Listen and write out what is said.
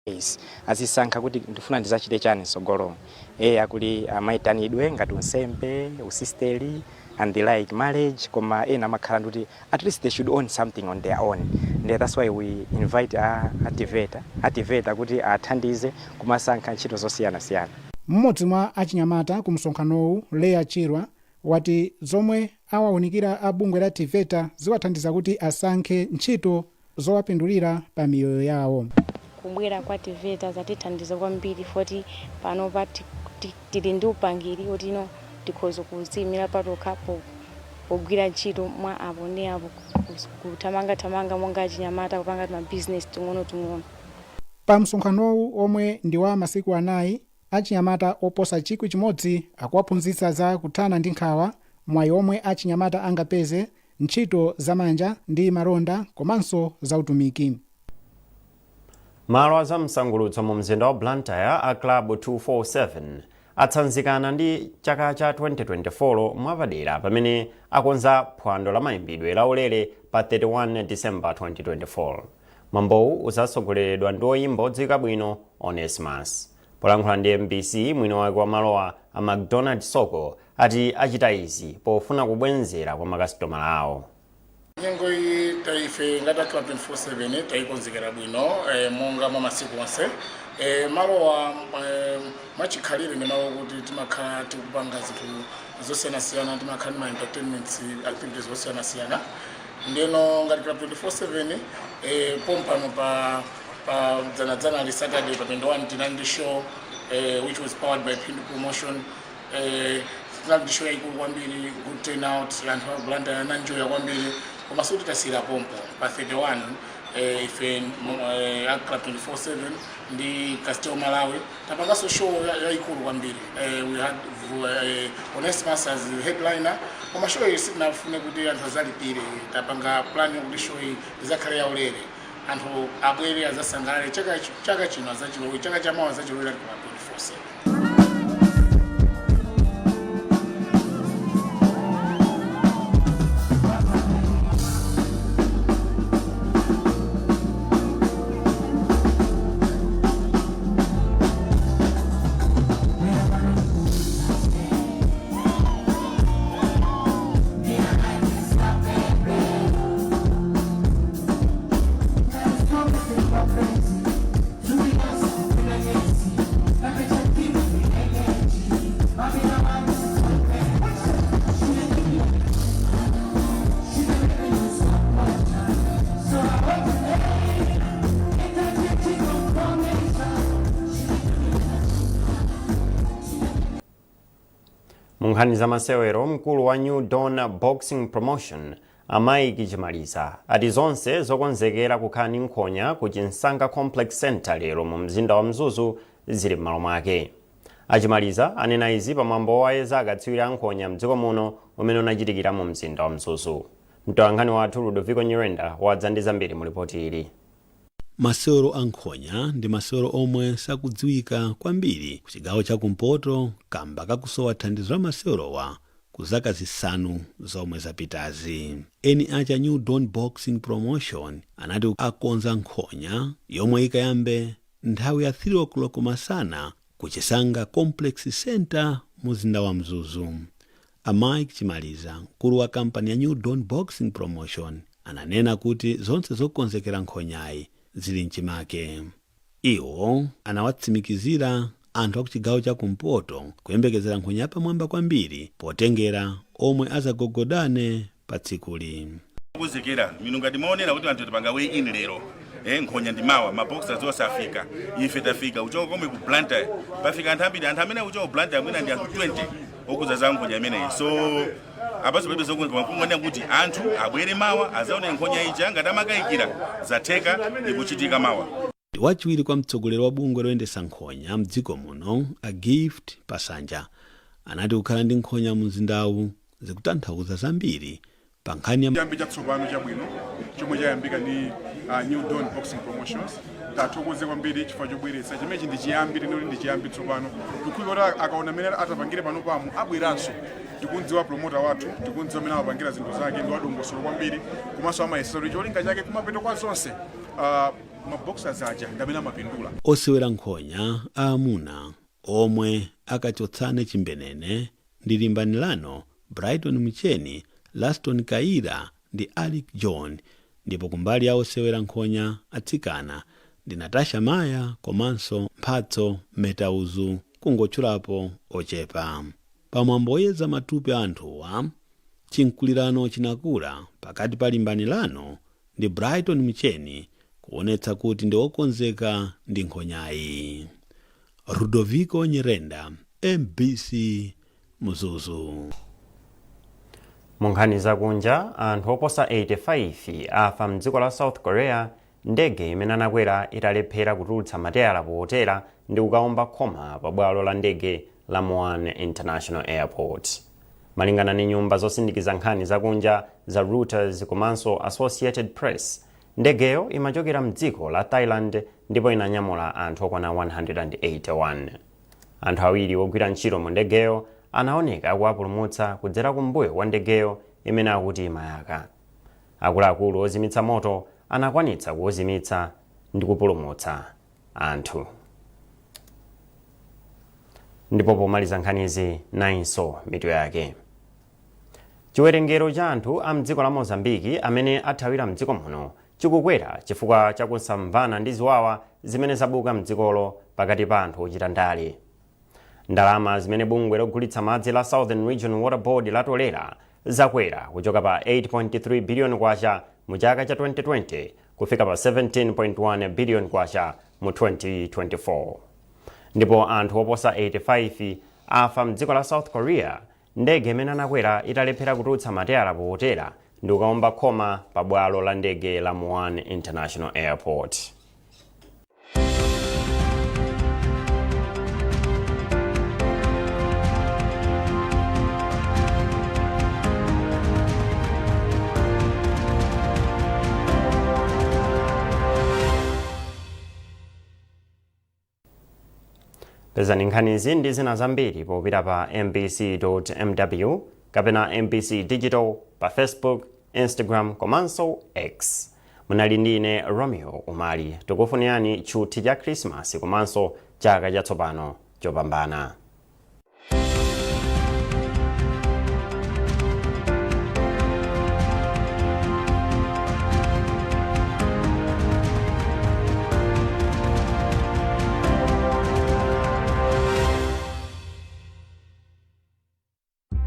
Ways azisankha kuti ndifuna ndizachite chani mtsogolomo. Eya, kuli amayitanidwe ngati unsembe, usisteri and the like, marriage, koma ena amakhala ndikuti at least they should own something on their own. And that's why we invite a TEVETA kuti athandize kumasankha ntchito zosiyanasiyana. Mmodzi mwa achinyamata ku msonkhanowu, Leya Chirwa, wati zomwe awaunikira a bungwe la TEVETA ziwathandiza kuti asankhe ntchito zowapindulira pa miyoyo yawo. Kubwera kwa TEVETA zatithandiza kwambiri, poti panopa tili ndi upangiri kuti ino tikhoza kuziyimira patokha pogwira ntchito mwa apo ndi apo, kuthamangathamanga monga achinyamata, kupanga mabizinesi ting'onoting'ono. Pa msonkhanowu, omwe ndi wa masiku 4, achinyamata oposa 1,000 akuwaphunzitsa za kuthana ndi nkhawa, mwayi omwe achinyamata angapeze, ntchito zamanja ndi malonda, komanso zautumiki. Malo azamsangulutso mu mzinda wa Blantyre a Club 247 atsanzikana ndi chaka cha 2024 mwapadera pamene akonza phwando la mayimbidwe laulere pa 31 December 2024. Mwambowu uzasogoleredwa ndi oyimba odziwika bwino Onesimus. Polankhula ndi MBC, mwini wake wa malowa a McDonald Soko ati achita izi pofuna kubwenzera kwa makasitomala awo. Nyengo iyi taife ngati Club 247 tayikonzekera bwino monga mwa masiku onse. Malowa mwachikhalire ndi malo kuti timakhala tikupanga zinthu zosiyanasiyana, timakhala ndi ma entertainment activities zosiyanasiyana. Ndeno ngati Club 247, pompano pa dzanadzana ali Saturday pa 21 tinali ndi show which was powered by Phindu Promotion. Tinali ndi show yayikulu kwambiri, good turnout, anthu a Blantyre ananjoya kwambiri. Koma sikuti tasiyira pompo. Pa 31 ife a Club 247 ndi Castel Malawi tapanganso show yayikulu kwambiri. We had Onesimus as the headliner, koma show iyi sitinafune kuti anthu azalipire. Tapanga plan yokuti show iyi izakhale yaulere, anthu abwere azasangalale. Chaka chino azachilowe, chaka chamawa azachilowera Club 247. Mu nkhani za masewero, mkulu wa New Dawn Boxing Promotion a Mike Chimaliza ati zonse zokonzekera kukhala ndi nkhonya ku Chinsanga Complex Center lero mu mzinda wa Mzuzu zili m'malo mwake. Achimaliza anena izi pamwambo wowayeza akatswiri a nkhonya mdziko muno umene unachitikira mu mzinda wa Mzuzu. Mtolankhani wathu Ludovico Nyirenda wadza ndi zambiri mu ripoti ili. Masewero a nkhonya ndi masewero omwe sakudziwika kwambiri ku chigawo chakumpoto kamba kakusowa thandizo la masewerowa ku zaka 5 zomwe zapitazi. Eni acha New Dawn Boxing Promotion anati akonza nkhonya yomwe ikayambe nthawi ya 3 o'clock masana ku Chisanga Complex Center mu mzinda wa Mzuzu. A Mike Chimaliza, mkulu wa kampani ya New Dawn Boxing Promotion, ananena kuti zonse zokonzekera nkhonyayi zili mchimake. Iwo anawatsimikizira anthu akuchigawo chakumpoto kuyembekezera nkhonya yapamwamba kwambiri potengera omwe azagogodane pa tsikuli. Kuzekera minu ngati maonera kuti anthu tipanga weigh in lero, nkhonya ndi mawa, maboxers onse afika, ife tafika kuchoka komwe ku Blantyre, pafika anthu ambiri. Anthu amene akuchoka ku Blantyre mwina ndi anthu 20 okuza za nkhonya imeneyi. So apaso palibe zokonzeka, kungonena kuti anthu abwere mawa azaone nkhonya ija. Ngati amakayikira, zatheka, ikuchitika mawa. Wachiwiri kwa mtsogoleri wa bungwe loyendetsa nkhonya mdziko muno a Gift Pasanja anati kukhala ndi nkhonya mu mzindawu zikutanthauza zambiri pa nkhani ya chiyambi chatsopano chabwino chomwe chayambika ndi New Dawn Boxing Promotions. Tathokoze kwambiri chifukwa chobweretsa chimenechi. Ndi chiyambi, tinoti ndi chiyambi tsopano. Tikukhulupirira kuti akaona mmene atapangire pano pamo abweranso. Tikundziwa promoter wathu, tikundziwa mmene amapangira zinthu zake, ndi wadongosolo kwambiri, komanso amayesera kuti cholinga chake kumapeto kwa zonse Maboxers aja ndi amene amapindula. Osewera nkhonya aamuna omwe akachotsane chimbenene ndi Limbanilano, Brighton Mucheni, Laston Kaira ndi Alick John, ndipo kumbali ya osewera nkhonya atsikana ndi Natasha Maya komanso Mphatso Metauzu, kungotchulapo ochepa. Pamwambo oyeza matupi a anthuwa, chinkulirano chinakula pakati pa Limbanilano ndi Brighton Mucheni, kuonetsa kuti ndi okonzeka ndi nkhonyayi. Rudoviko Nyirenda, MBC, Mzuzu. Mu nkhani zakunja, anthu oposa 85 afa mdziko la South Korea ndege imene anakwera italephera kutulutsa mateyala potera ndi kukaomba khoma pa bwalo la ndege la Muan International Airport. Malingana ndi nyumba zosindikiza nkhani zakunja za Reuters komanso Associated Press, ndegeyo imachokera mdziko la Thailand ndipo inanyamula anthu okwana 181. Anthu awiri ogwira ntchito mu ndegeyo anaoneka akuwapulumutsa kudzera kumbuyo kwa ndegeyo imene akuti imayaka. Akuluakulu ozimitsa moto anakwanitsa kuuzimitsa ndi kupulumutsa anthu. Ndipo pomaliza nkhanizi, nayinso mitu yake. Chiwerengero cha anthu a mdziko la Mozambiki amene athawira mdziko muno chikukwera chifukwa chakusamvana ndi ziwawa zimene zabuka mdzikolo pakati pa anthu ochita ndale. Ndalama zimene bungwe logulitsa madzi la Southern Region Water Board latolera zakwera kuchoka pa 8.3 biliyoni kwacha mu chaka cha 2020 kufika pa 17.1 biliyoni kwacha mu 2024. Ndipo anthu oposa 85 afa mdziko la South Korea ndege imene anakwera italephera kutulutsa mateyala potera ndi kukaomba khoma pa bwalo la ndege la Muan International Airport. Pezani nkhanizi ndi zina zambiri popita pa mbc.mw kapena MBC Digital pa Facebook, Instagram komanso X. Munali ndi ine Romeo Umali. Tikufunirani tchuthi cha Khrisimasi komanso chaka chatsopano chopambana.